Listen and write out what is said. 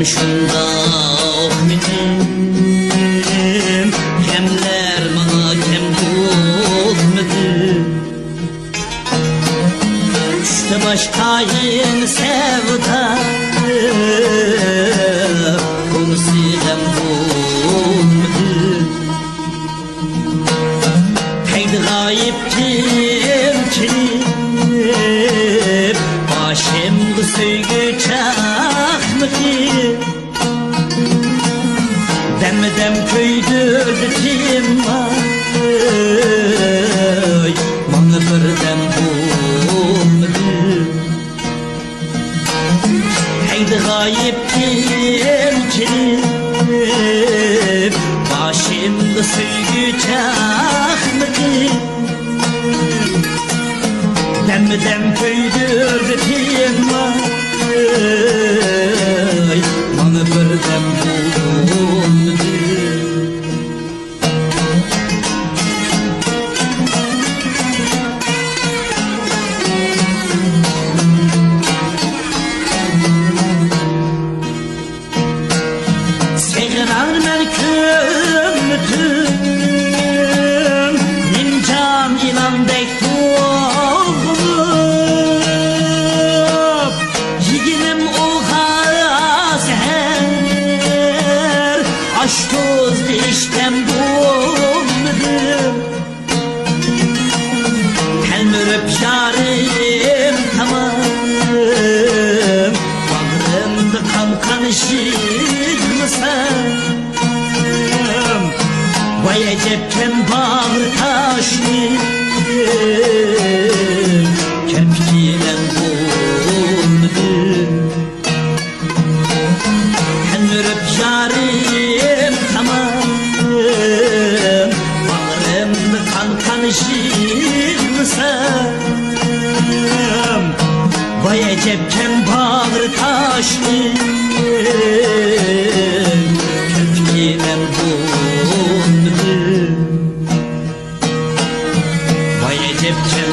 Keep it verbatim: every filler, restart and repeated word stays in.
شۇنداق مېنىڭ غەملەر ماڭا كەم بولمىدى. چۈشتە باش قايىن سەۋدا، بولسا غەم بولمىدى. تەگدى غايىب كۈن كېلىپ، باشىمغا سۆيگۈ چاقمىقى. دەممۇ دەم كۆيدۈردى تىنماي، ماڭا بىردەم بولمىدى. ھەيدە غايىب كۈن كېلىپ، باشىمدا سۆيگۈ چاقمىقى. دەممۇ دەم كۆيدۈردى تىنماي، ماڭا بىردەم بولمىدى. سېغىنارمەن كۈنمۇ تۈن، نىمجان يىلاندەك تۇغۇلۇپ، يېگىنىم ئوغا سەھەر، ئاش-تۇزدا ئىشتەم بولمىدىم. تەلمۈرۈپ يارىم تامام، باغرىمدا قان-قان يىغلىسام، ۋاي ئەجەبكەن باغرى تاشنى، كىرپىكى بىلەن بولمىدىم. تەلمۈرۈپ يارىم تامام، باغرىمدا قان-قان يىغلىسام، ۋاي ئەجەبكەن باغرى تاشنى، كىرپىكى بىلەن بولمىدىم. ۋاي ئەجەبكەن